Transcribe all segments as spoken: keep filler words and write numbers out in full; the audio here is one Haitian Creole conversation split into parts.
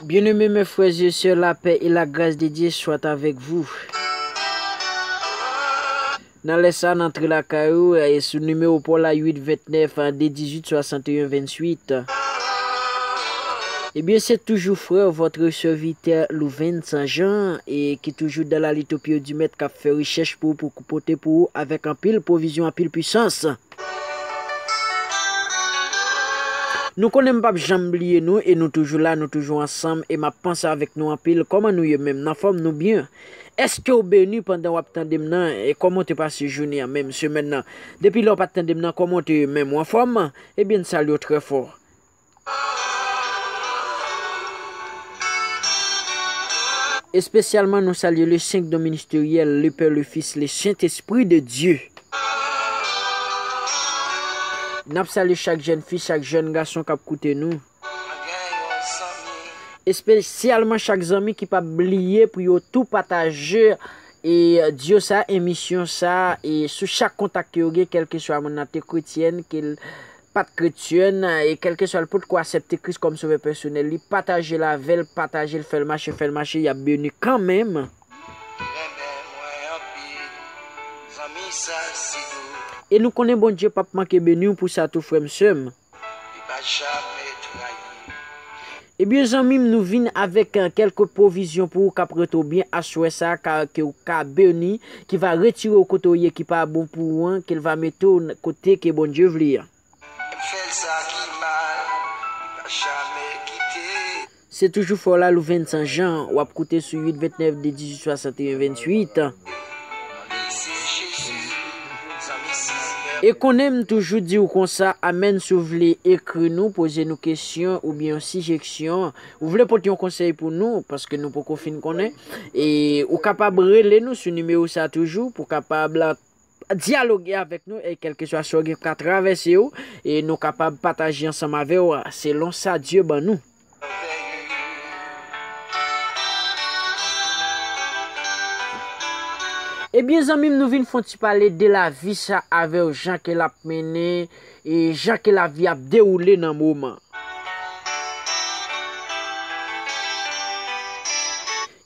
Bien-aimés mes frères et sœurs, la paix et la grâce de Dieu soient avec vous. Nan lè sa, n antre lakay ou, e sou nimewo pa w la, uit vennèf, de dizuit, swasanteyen, vennwit. Ebyen, se toujou frè, votre serviteur Louvens Jean, e ki toujou dans la lutte au pied du Maître, k ap fè rechèch pou, pou pote pou ou avèk anpil pwovizyon, anpil pwisans. Nou konnen m p ap janm bliye nou e nou toujou la, nou toujou ansanm e m ap panse avèk nou anpil. Kòman nou ye menm? N anfòm, nou byen? Èske w beni pandan w ap tande m nan? E kòman w te pase jounen an, menm semèn nan? Depi lè w pa t tande m nan, kòman w te ye menm? Ou anfòm? Ebyen, n salye w trè fò. Espesyalman, nou salye le senk don ministeryèl, le Pè, le Fis, le Sentespri de Dye. N ap salye chak jèn fi, chak jèn gason k ap koute nou. Espesyalman chak zanmi ki p ap bliye pou yo tou pataje, e, odyo sa, emisyon sa, e sou chak kontak ke yo gen, kèlkeswa moun nan te kretyèn, ke l pa t kretyèn, e kèlkeswa l potko aksepte Kris kòm sovè pèsonèl li, pataje l avè l, pataje l, fè l mache, fè l mache, y ap beni kanmenm. E nou konnen Bondye p ap manke beni w pou sa tou, frè m, sè m. Ebyen, zanmi m, nou vin avèk, eh, kèlke pwovizyon pou ou k ap rete w byen aswè sa, ka, ke w ka beni, ki va retire w kote w ye ki pa bon pou ou an, ke l va mete w n-, kote ke Bondye vle an. Se toujou frè w la, Louvens Jean, w ap koute sou uit vennèf, de dizuit, swasanteyen, vennwit. E konnen m toujou di w konsa, amèn, si w vle ekri nou, poze nou kesyon oubyen yon sijeksyon, ou vle pote yon konsèy pou nou, paske nou poko fin konnen, e ou kapab rele nou sou nimewo sa toujou, pou kapab dyaloge avèk nou, e kèlkeswa sa w gen ka travèse w, e nou kapab pataje ansanm avè w, selon sa Dye ban nou. Ebyen, zanmi m, nou vin fè yon ti pale de lavi sa avè w, jan ke l ap mennen, e jan ke lavi ap dewoule nan moman.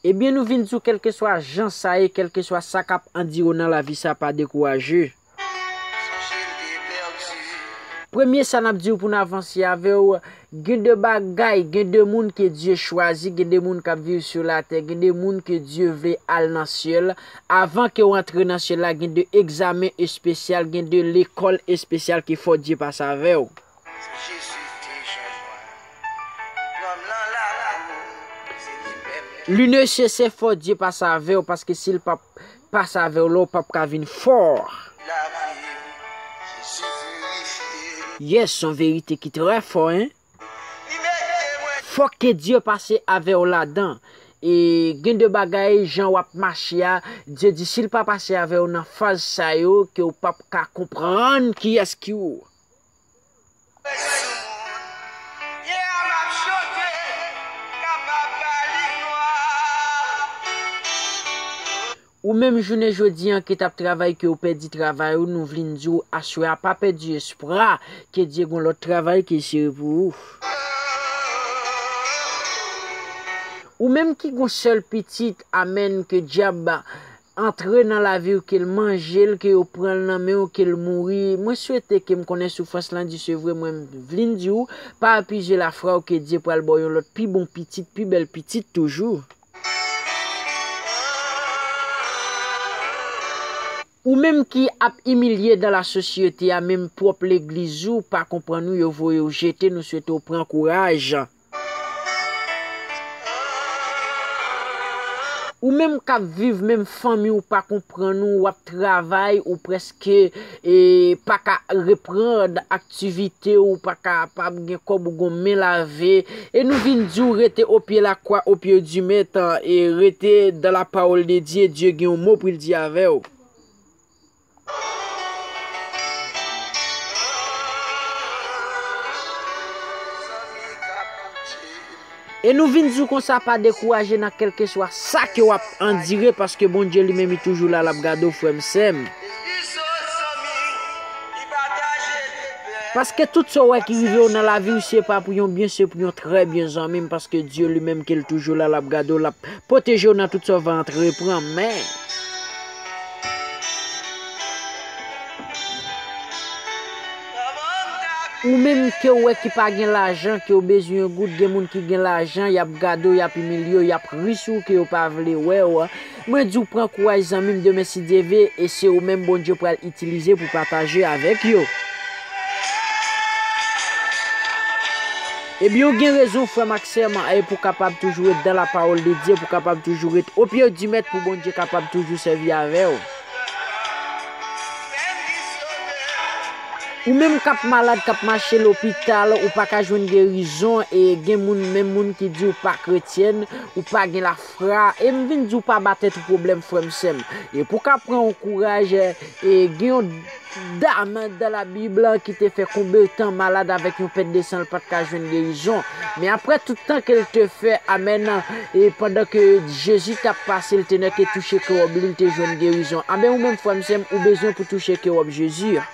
Ebyen, nou vin di w, kèlkeswa jan sa ye, kèlkeswa sa k ap andire w nan lavi sa, pa dekouraje. Premye sa n ap di w pou n avanse avè w, gen de bagay, gen de moun ke Dye chwazi, gen de moun k ap viv sou latè, gen de moun ke Dye vle al nan syèl, avan ke w antre nan syèl la, gen de egzamen espesyal, gen de lekòl espesyal ke fò Dye pase avè w. Li nesesè fò Dye pase avè w, paske si l p ap pase avè w la, w p ap ka vin fò. Yes, se yon verite ki trè fò, en. Fòk ke Dye pase avè w ladan. E gen de bagay, jan w ap mache a, Dye di, si l pa pase avè w nan faz sa yo, ke w p ap ka konprann kiyès ki ou. Ou menm jounen jodi an ki t ap travay, ke w pèdi travay ou, nou vin di w aswè a, pa pèdi espwa, ke Dye gon lòt travay ki sere pou ou. Ou menm ki gon sèl pitit, amèn, ke dyab antre nan lavi w, ke l manje l, ke yo pran l nan men w, ke l mouri. Mwen swete ke m konnen soufrans lan di, se vre, mwen m vin di w, pa epuize lafwa w, ke Dye pral ba w yon lòt pi bon pitit, pi bèl pitit toujou. Ou menm ki ap imilye dan la sosyete a, menm pwòp legliz ou pa konprann ou, yo voye w jete, nou swete w pran kouraj. Ou menm k ap viv, menm fanmi w pa konprann ou, w ap travay, ou prèske, e, pa ka reprann aktivite, ou pa kapab gen kòb, ou gon men lave. E nou vin di w rete o pye lakwa, o pye di mèt, e rete dan la pawòl de Dye, Dye gen yon mo pou l di avè w. E nou vin di w konsa, pa dekouraje nan kèlkeswa sa ke w ap andire, paske Bondye li menm, li toujou la, l ap gade w, frè m, sè m. Paske tout sa w wè ki rive w nan lavi w, se pa pou yon byen, se pou yon trè byen, zanmi m, paske Dye li menm ke l toujou la, l ap gade w, l ap pwoteje w nan tout sa w va antreprann. Men, ou menm ke w wè ki pa gen lajan, ke w bezwen yon goud, gen moun ki gen lajan, y ap gade w, y ap imilye w, y ap ri sou w, ke yo pa vle wè w. Mwen di w pran kouraj zanmi m, demen si Dye vle, e se ou menm Bondye pral itilize pou pataje avèk yo. Ebyen, ou gen rezon, frè m ak sè m, e pou kapab toujou ret dans la parole de Dieu, pou kapab toujou ret au pied du Maître, pou Bondye kapab toujou sèvi avè w. Ou menm k ap malad, k ap mache lopital, ou pa ka jwenn gerizon, e gen moun, menm moun ki di w pa kretyèn, ou pa gen lafwa, e m vin di w pa ba tèt ou pwoblèm, frè m, sè m. E pou ka pran w kouraj, e gen yon dam dans la Bible ki te fè konbyen tan malad avèk yon pèt de san, l pa t ka jwenn gerizon. Men aprè tout tan ke l te fè, amèn, e pandan ke Jezi t ap pase, l te nèke touche kewòb li, l te jwenn gerizon. Anben, ou menm, frè m, sè m, ou bezwen pou touche kewòb Jezi a.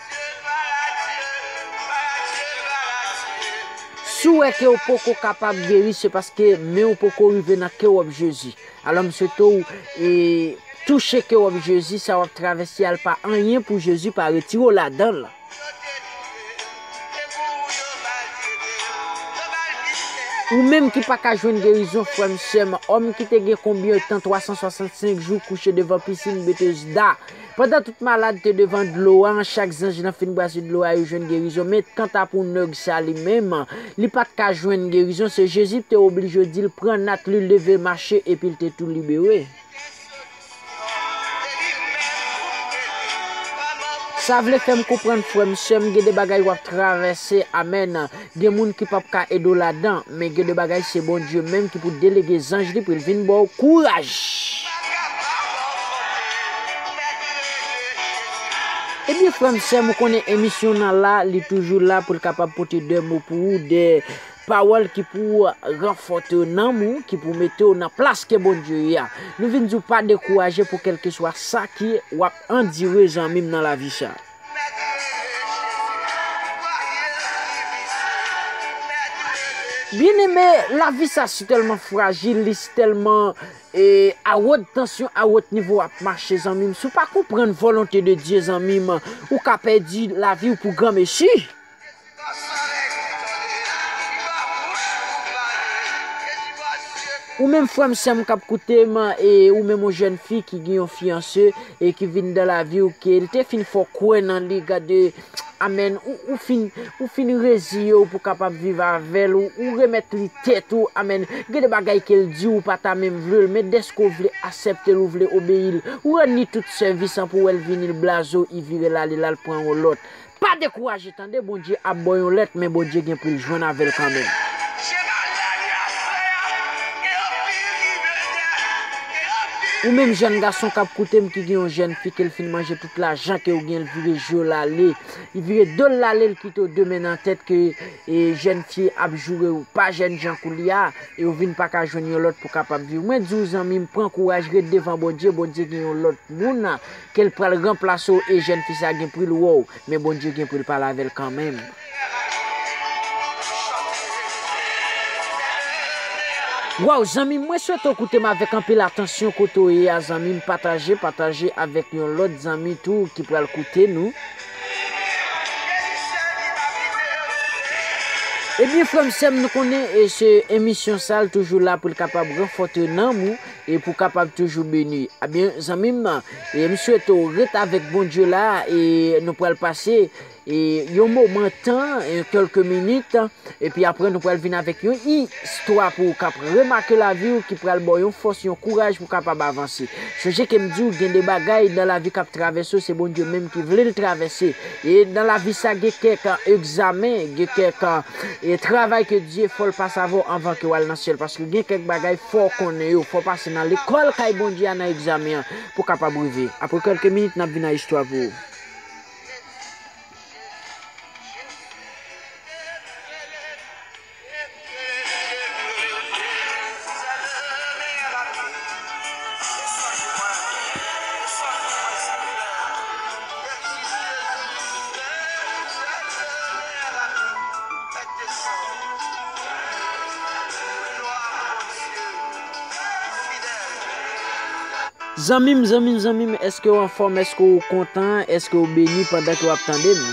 Si w wè ke w poko kapab geri, se paske men w poko rive nan kewòb Jezi. Alò, m swete w, e, touche kewòb Jezi, sa w ap travèse a, l pa anyen pou Jezi pa retire w ladan l. Ou menm ki pa ka jwenn gerizon, frè m, sè m, òm ki te gen konbyen tan, twa san swasannsenk jou kouche devan pisin Betesda, pandan tout malad te devan dlo a, chak zanj nan fin brase dlo a, yo jwenn gerizon. Men kanta pou nèg sa li menm, li pa t ka jwenn gerizon, se Jezi te oblije di l pran nat li, leve mache, epi l te tou libere. Sa vle fè m konprann, frè m, sè m, gen de bagay w ap travèse, amèn. Gen moun ki p ap ka ede w ladan, men gen de bagay se Bondye menm ki pou delege zanj li pou l vin ba w kouraj. Ebyen, frè m, sè m, ou konnen emisyon nan la, li toujou la pou l kapab pote de mo pou ou, de pawòl ki pou ranfòte nanm ou, ki pou mete w nan plas ke Bondye ye a. Nou vin di w pa dekouraje pou kèlkeswa sa ki w ap andire, zanmi m, nan lavi sa. Byeneme, lavi sa si tèlman frajil, li si tèlman, e, a wot tansyon, a wot nivo w ap mache, zanmi m. Si w pa konprann volonte de Dye, zanmi m, ou ka pèdi lavi w pou granmesi. Ou menm frè m, sè m k ap koute m, e ou menm yon jèn fi ki gen yon fiyanse e ki vin dan lavi w, ke l te fin fè w kwè nan li, gade, amèn, ou, ou fin, ou fin reziye w pou kapab viv avè l, ou, ou remèt li tèt ou, amèn. Gen de bagay ke l di w, ou pa ta menm vle l, men dèske w vle aksepte l, ou vle obeyi l, ou rann li tout sèvis an pou w wè l vini, l blaze w, li vire l ale, l al pran yon lòt. Pa dekouraje, tande, Bondye ap ba w yon lèt, men Bondye gen pou l jwenn avè l kanmenm. Ou menm jèn gason k ap koute m, ki gen yon jèn fi ke l fin manje tout lajan ke w gen, l vire je w l ale, li vire do l l ale, l kite w de men nan tèt ke, e, jèn fi ap joure w, pa jèn jan koulye a, e w vin pa ka jwenn yon lòt pou kapab viv. Mwen di w, zanmi m, pran kouraj, ret devan Bondye, Bondye gen yon lòt moun ke l pral ranplase w, e jèn fi sa gen pou l wè w, men Bondye gen pou l pale avè l kanmenm. Waw, zanmi m, mwen swete w koute m avèk anpil atansyon kote w ye a, zanmi m, pataje, pataje avèk yon lòt zanmi tou ki pral koute nou. Ebyen, frè m, sè m, nou konnen, e, se emisyon sa, l toujou la pou l kapab ranfòte nanm ou e pou kapab toujou beni. Ebyen, zanmi m, e m swete w ret avèk Bondye la, e nou pral pase, e yon moman tan, e kèlke minit, epi apre nou pral vin avèk yon istwa pou w k ap remake lavi w, ki pral ba w yon fòs, yon kouraj pou w kapab avanse. Sonje ke m di w, gen de bagay nan lavi k ap travèse w, se Bondye menm ki vle l travèse. E nan lavi sa, gen kèk egzamen, gen kèk, e, travay ke Dye fò l pase avè w anvan ke w al nan syèl. Paske gen kèk bagay fò w konnen yo, fò w pase nan lekòl kay Bondye a, nan egzamen an, pou w kapab rive. Apre kèlke minit, n ap vin ak istwa pou ou. Zanmi m, zanmi m, zanmi m, èske w anfòm? Èske w kontan? Èske w beni pandan ke w ap tande m?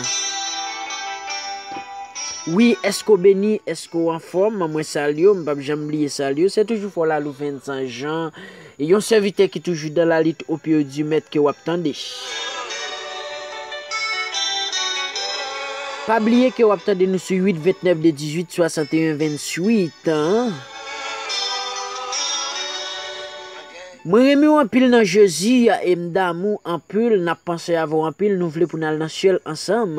Wi, èske w beni? Èske w anfòm? Mwen salye w, m p ap janm bliye salye w. Se toujou Frè Lalou Vincent Jean, yon sèvitè ki toujou dans la lutte au pied du Maître ke w ap tande. Pa bliye ke w ap tande nou sou uit ventnèf de dizuit swasanteyen venntuit, an. Mwen renmen w anpil nan Jezi e m damou anpil, n ap panse avè w anpil, nou vle pou n al nan syèl ansanm.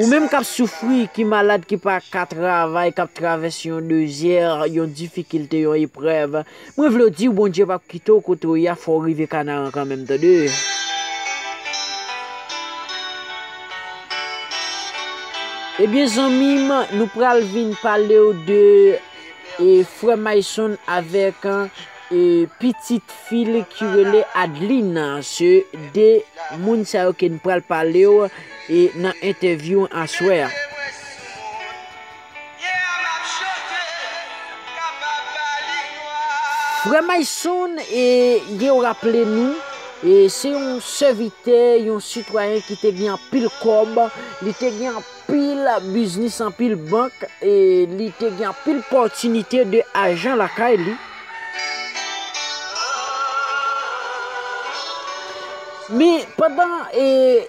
Ou menm k ap soufri, ki malad, ki pa ka travay, k ap travèse yon dezyè, yon difikilte, yon eprèv, mwen vle w di w Bondye p ap kite w kote w ye a, fò w rive Kanaran kanmenm, tande. Ebyen, zanmi m, nou pral vin pale w de e frè Mayson avèk e pitit fi l ki rele Adeline. Se de moun sa yo ke n pral pale w e nan entèvyou aswè a. Frè Mayson, e, yo raple nou, e, se yon sèvitè, yon sitwayen ki te gen anpil kòb, li te gen anpil biznis, anpil bank, e li te gen anpil pòtinite de ajan lakay li. Men pandan, e,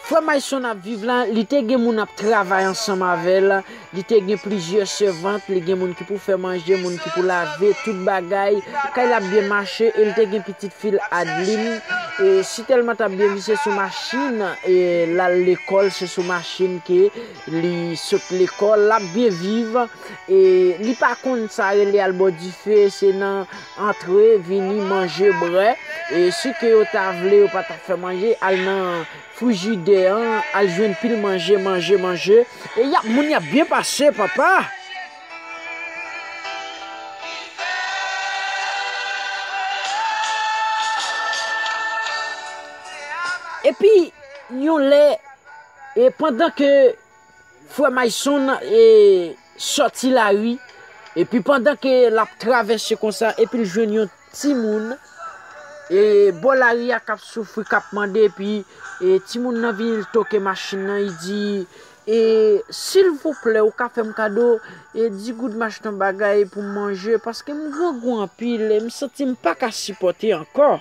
frè Mayson ap viv la, li te gen moun ap travay ansanm avè l, li te gen plizyè sèvant, li gen moun ki pou fè manje, moun ki pou lave, tout bagay, kay la ap byen mache, e li te gen pitit fi l Adeline. E si tèlman t ap byen viv, se sou machin, e l al lekòl, se sou machin ke li sot lekòl, l ap byen viv. E li pa konn sa rele al bò dife, se nan antre, vini, manje, bwè. E si ke yo ta vle, yo pa t ap fè manje, al nan frijidè an, al jwenn pil manje, manje, manje. E y ap, moun y ap byen pase, papa. Epi, yon lè, e pandan ke frè Mayson, e, sòti lari, epi pandan ke l ap travèse konsa, epi l jwenn yon timoun, e, bò lari a k ap soufri, k ap mande, epi, e, timoun nan vini, l toke machin nan, li di, e, silvouplè, ou ka fè m kado, e, di goud machin nan bagay pou m manje, paske m grangou anpil, e m santi m pa ka sipòte ankò.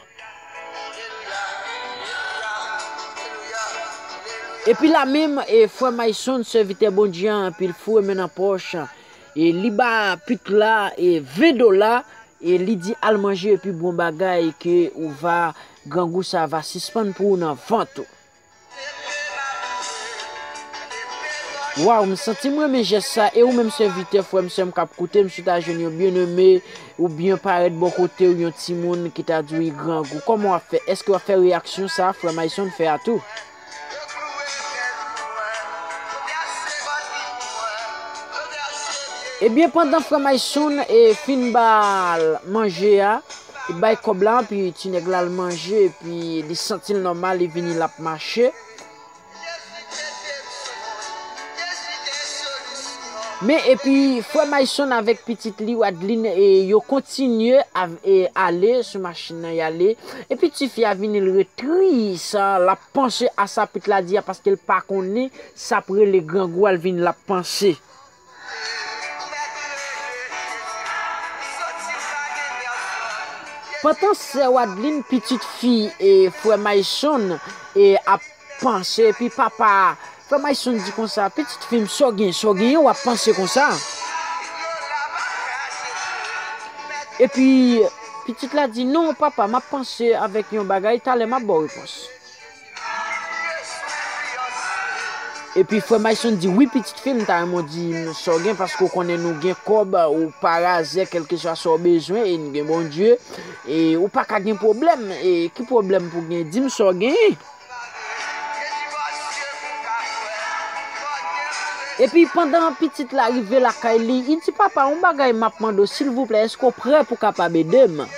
Epi la menm, e, frè Mayson, sèvitè Bondye an, anpil foure men nan pòch, e li ba pit la, e, ven dola, e li di, al manje epi bon bagay ke ou va, grangou sa va sispann pou ou nan vant ou. Waw, m santi m renmen jès sa, e ou menm sèvitè, frè m, sè m k ap koute m, si w ta jwenn yon byeneme, oubyen parèt bò kote w, yon timoun ki ta di w li grangou, kòman w ap fè? Èske w ap fè reyaksyon sa frè Mayson fè a tou? Ebyen, pandan frè Mayson, e, fin ba l manje a, li bay kòb la, epi ti nèg la al manje, epi li santi l nòmal, li vini, l ap mache. Men epi, frè Mayson avèk pitit li, Wadeline, e, yo kontinye av-, e, ale sou machin nan, y ale. Epi tifi a vini, l ret tris, l ap panse a sa pit la di a, paske l pa konnen sa ap rele grangou a, l vin l ap panse. Pandan sè Wadeline, pitit fi, e, frè Mayson, e, ap panse, epi papa, frè Mayson di konsa, pitit fi m, sa w gen, sa w genyen, w ap panse konsa? Epi, pitit la di, non, papa, m ap panse avèk yon bagay, talè m ap ba w repons. Epi frè Mayson di, wi, pitit fi m, ta renmen w di m sa w gen, paske w konnen nou gen kòb, ou parazè, kèlkeswa sa w bezwen, e n gen Bondye, e ou pa ka gen pwoblèm, e ki pwoblèm pou gen? Di m sa w genyen. Epi pandan pitit la rive lakay li, li di, papa, yon bagay m ap mande w, silvouplè, èske w prè pou w kapab ede m?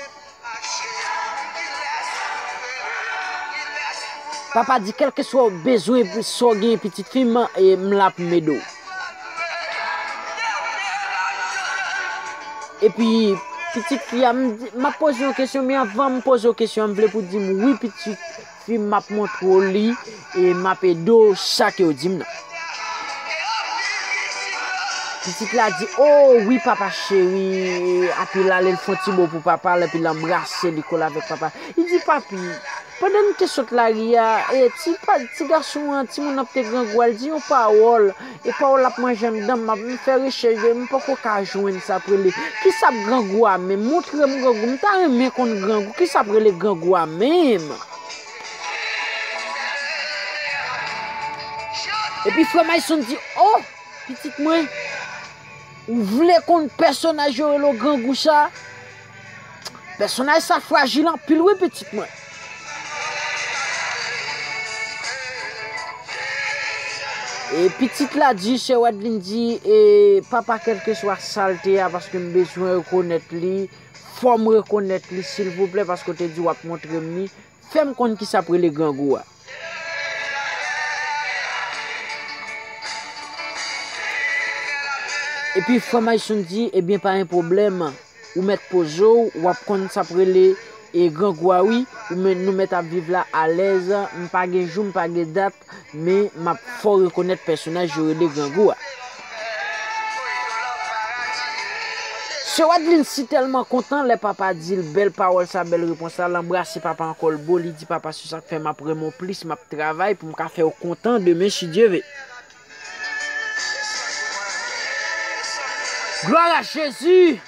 Papa di, kèlkeswa w bezwen, sa w genyen, pitit fi m, e m la pou m ede w. Epi, Pitit fi a, m di, m ap poze yon kesyon, men anvan m poze w kesyon an, m vle pou di m wi, pitit fi m, m ap montre w li, e m ap ede w sa ke w di m nan. Pitit la di, "O wi, papa cheri," epi l ale, l fè yon ti bo pou papa l, epi l anbrase, li kole avèk papa. Li di, "Papi, pandan n te sot lari a, e ti pa, ti gason an, timoun nan te grangou a, l di yon pawòl, e pawòl ap manje anndan m, m ap, m fè rechèch, m poko ka jwenn sa ap rele. Kisa ap grangou a menm? Montre m grangou, m ta renmen konn grangou, kisa ap rele grangou a menm?" Epi frè Mayson di, "O, pitit mwen, ou vle konn pèsonaj yo rele w grangou sa? Pèsonaj sa frajil anpil wi, pitit mwen." E pitit la di, sè Wadeline di, e, "Papa, kèlkeswa sa l te a, paske m bezwen rekonèt li, fò m rekonèt li, silvouplè, paske w te di w ap montre m li, fè m konn kisa ap rele grangou a." Epi frè Mayson di, "Ebyen, pa gen pwoblèm. Ou mèt poze w, w ap konn sa ap rele, e, grangou a, wi. Ou mèt, nou mèt ap viv la alèz. M pa gen jou, m pa gen dat, men m ap fè w rekonèt pèsonaj yo rele grangou a." Sè Wadeline si tèlman kontan lè papa di l bèl pawòl sa, bèl repons la, l anbrase papa ankò, l bo, li di, "Papa, se sa k fè m ap renmen w plis, m ap travay pou m ka fè w kontan demen, si Dye ve." Glwa a Jezi!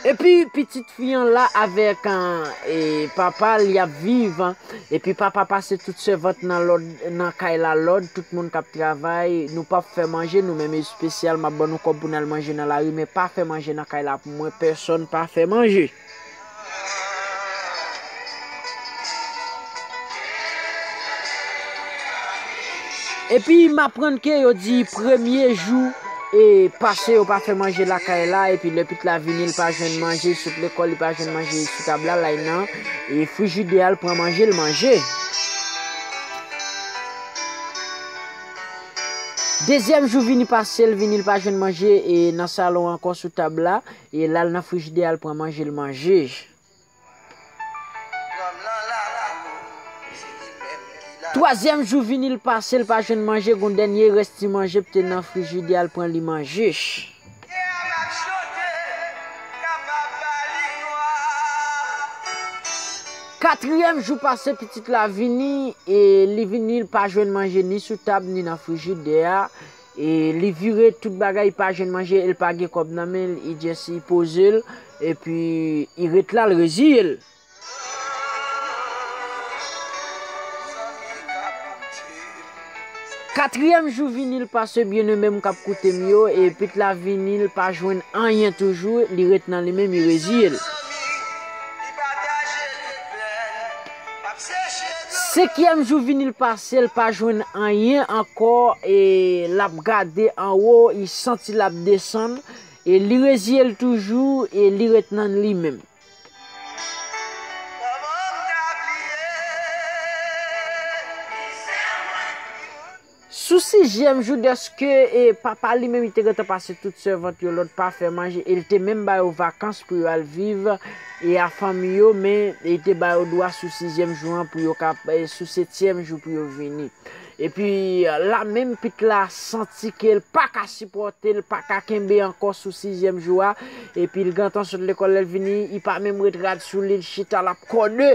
Epi pitit fi an la avèk, e, papa l, y ap viv. Epi papa pase tout sèvant nan lòd, nan kay la lòd, tout moun k ap travay, nou p ap fè manje, nou menm espesyal, m ap ban nou kòb pou n al manje nan lari, men pa fè manje nan kay la pou mwen, pèsonn pa fè manje. Epi m aprann ke yo di premye jou, e, pase yo pa fè manje lakay la, epi lè pitit la vini, l pa jwenn manje, sot lekòl, li pa jwenn manje sou tab la, l al nan, e, frijidè a, l pran manje, l manje. Dezyèm jou vini pase, l vini, l pa jwenn manje, e, nan salon ankò sou tab la, e, l al nan frijidè a, l pran manje, l manje. Twazyèm jou vini, l pase, l pa jwenn manje, gon dènye rès ti manje ki te nan frijidè a, l pran, li manje. Katriyèm jou pase, pitit la vini, e li vini, li pa jwenn manje ni sou tab, ni nan frijidè a. E li vire tout bagay, li pa jwenn manje, e li pa gen kòb nan men l, li just, li poze l, epi li ret la, li reziye l. Katriyèm jou vini, l pase, byeneme m k ap koute m yo, e pitit la vini, l pa jwenn anyen toujou, li ret nan li menm, li reziye l. Senkyèm jou vini, l pase, l pa jwenn anyen ankò, e l ap gade anwo, li santi l ap desann, e li reziye l toujou, e li ret nan li menm. Sou sizyèm jou, dèske, e, papa li menm, li te gentan pase tout sèvant yo lòd pa fè manje, e li te menm ba yo vakans pou yo al viv, e, a fanmi yo, men li te ba yo dwa sou sizyèm jou an pou yo ka, e, sou setyèm jou pou yo vini. Epi, e, la menm, pitit la santi ke l pa ka sipòte, l pa ka kenbe ankò sou sizyèm jou a, epi l gentan sot lekòl, lè l vini, li pa menm ret rad sou li, l chita, l ap kòde.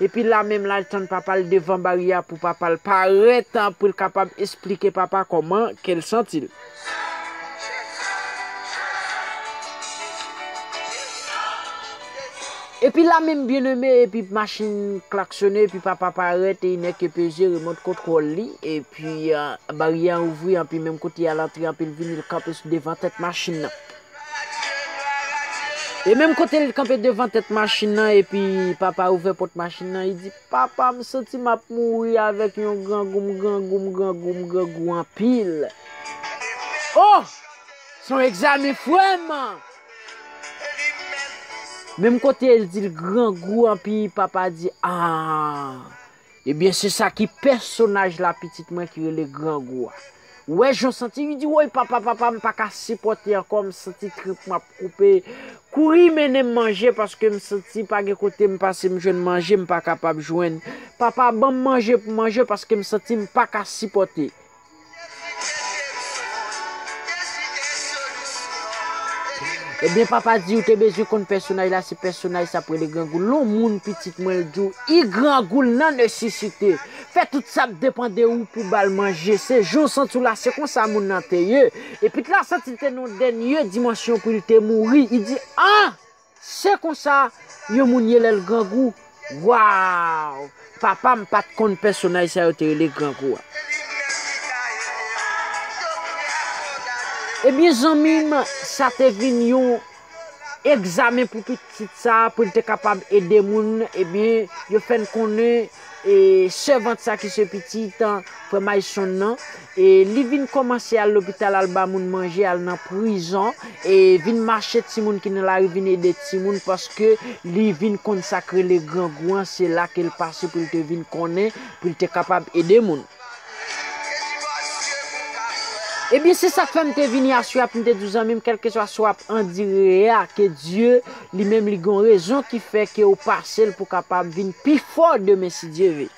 Epi la menm la, l tann papa l devan baryè a pou papa l parèt, pou l kapab esplike papa kòman ke l santi l. Epi la menm, byeneme, epi machin klaksonnen, epi papa parèt, e li nèk peze remòt kontwòl li, epi, e, baryè a ouvri, anpi menm kote a l antre, anpi l vini, l kanpe sou devan tèt machin nan. E menm kote l kanpe devan tèt machin nan, epi papa ouvè pòt machin nan, li di, "Papa, m santi m ap mouri avèk yon grangou, m grangou, m grangou, m grangou anpil." O! Se yon egzamen, frè m! Menm kote l di l grangou, anpi papa di, "A! Ebyen, se sa ki pèsonaj la, pitit mwen, ki rele grangou a." Wè jan w santi, li di, woy papa, papa, m pa ka sipòte ankò, m santi trip mwen ap koupe. Kouri mennen m manje paske m santi pa gen kote m pase m jwenn manje, m pa kapab jwenn. Papa, ban m manje pou m manje paske m santi m pa ka sipòte. Ebyen, papa di ou te bezwen konn pèsonaj la, se pèsonaj sa ap rele Grangou. Lè yon moun pitit mwen, l di w, i grangou, l nan nesesite. Fè tout sa ap depann de ou pou ba l manje. Se jan w santi w la, se konsa moun nan te ye. Epi l la santi l te nan yon dènye dimansyon pou l te mouri. Li di, an! Se konsa yon moun ye lè l grangou. Waw! Papa m pa t konn pèsonaj sa yo te rele Grangou a. Ebyen, zanmi m, sa te vin yon egzamen pou pitit sa a, pou l te kapab ede moun. Ebyen, yo fè n konnen, e, sèvant sa ki se pitit, an, frè Mayson nan, e li vin kòmanse al lopital, al ba moun manje, al nan prizon, e vin mache timoun ki nan lari, vin ede timoun, paske li vin konn sa k rele grangou an, se la ke l pase pou l te vin konnen, pou l te kapab ede moun. Ebyen, se sa k fè m te vini aswè a pou m te di w, zanmi m, kèlkeswa sa w ap andire a, ke Dye li menm li gen yon rezon ki fè ke w pase l pou w kapab vin pi fò demen, si Dye ve.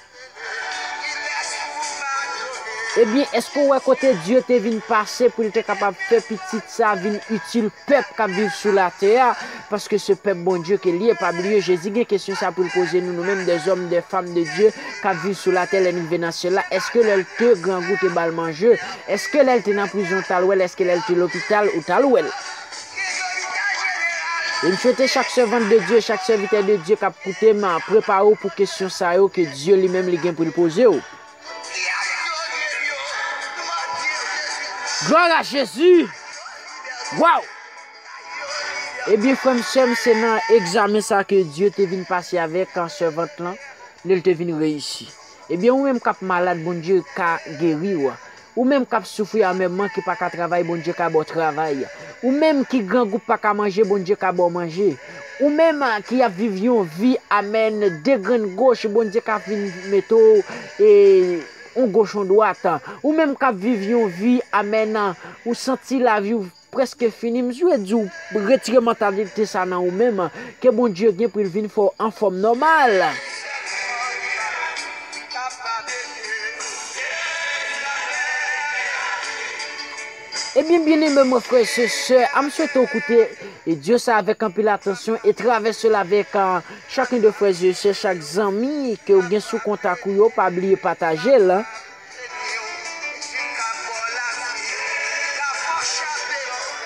Ebyen, èske w wè kote Dye te vin pase pou l te kapab fè pitit sa vin itil pèp k ap viv sou latè a? Paske se pèp Bondye ke l ye. Pa bliye, Jezi gen kesyon sa pou l poze nou, nou menm, dèzòm, dèfam de Dye k ap viv sou latè lè n rive nan syèl la. Èske lè l te grangou, te ba l manje? Èske lè l te nan prizon, w t al wè l? Èske lè l te lopital, ou t al wè l? E m swete chak sèvant de Dye, chak sèvitè de Dye k ap koute m, prepare w pou kesyon sa yo ke Dye li menm li gen pou l poze w. Glwa a Jezi! Waw! Ebyen, frè m, sè m, se nan egzamen sa ke Dye te vin pase avèk, an, sèvant lan, lè l te vin reyisi. Ebyen, ou menm k ap malad, Bondye ka geri w. Ou menm k ap soufri amèman, ki pa ka travay, Bondye ka ba w travay. Ou menm ki grangou, pa ka manje, Bondye ka ba w manje. Ou menm, a, ki ap viv yon vi, amèn, de grenn goch, Bondye ka vin mete w, e, yon goch, yon dwat. Ou menm k ap viv yon vi, amèn, ou santi lavi w prèske fini, m swete di w retire mantalite sa nan ou menm, ke Bondye gen pou l vin fè w anfòm nòmal. Ebyen, byeneme mwen, frè e sè, a m swete w koute e Dye sa avèk anpil atansyon e travèse l avèk, a, chak de frè e sè, chak zanmi ke w gen sou kontak ou yo, pa bliye pataje l.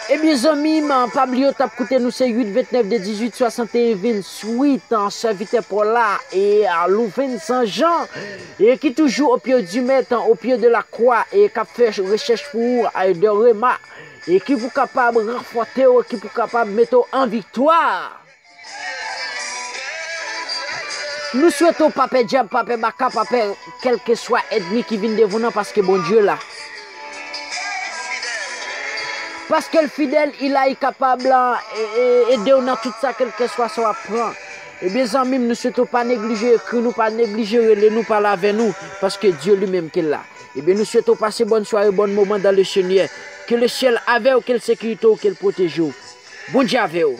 Ebyen, zanmi m, pa bliye w t ap koute nou, se uit ventnèf de dizuit swasanteyen venntuit, an, sèvitè Paul la, e, a, Louvenn San Jan, e ki toujou au pied du maître, au pied de la croix, e k ap fè rechèch pou ou, a, de Rema, e ki pou kapab ranfòte w, ki pou kapab mete w an viktwa. Nou swete w pa pè dyab, pa pè baka, pa pè kèlkeswa ènmi ki vin devan w nan, paske Bondye la. Paske l fidèl, il a, li kapab la, e, e, ede w nan tout sa, kèlkeswa sa w ap pran. Ebyen, zanmi m, nou swete w pa neglije ekri nou, pa neglije rele nou, pale avè nou, paske Dye li menm ki la. Ebyen, nou swete w pase bòn sware, bòn moman dans le Seigneur. Ke le syèl avè w, ke l sekirite w, ke l pwoteje w. Bondye avè w.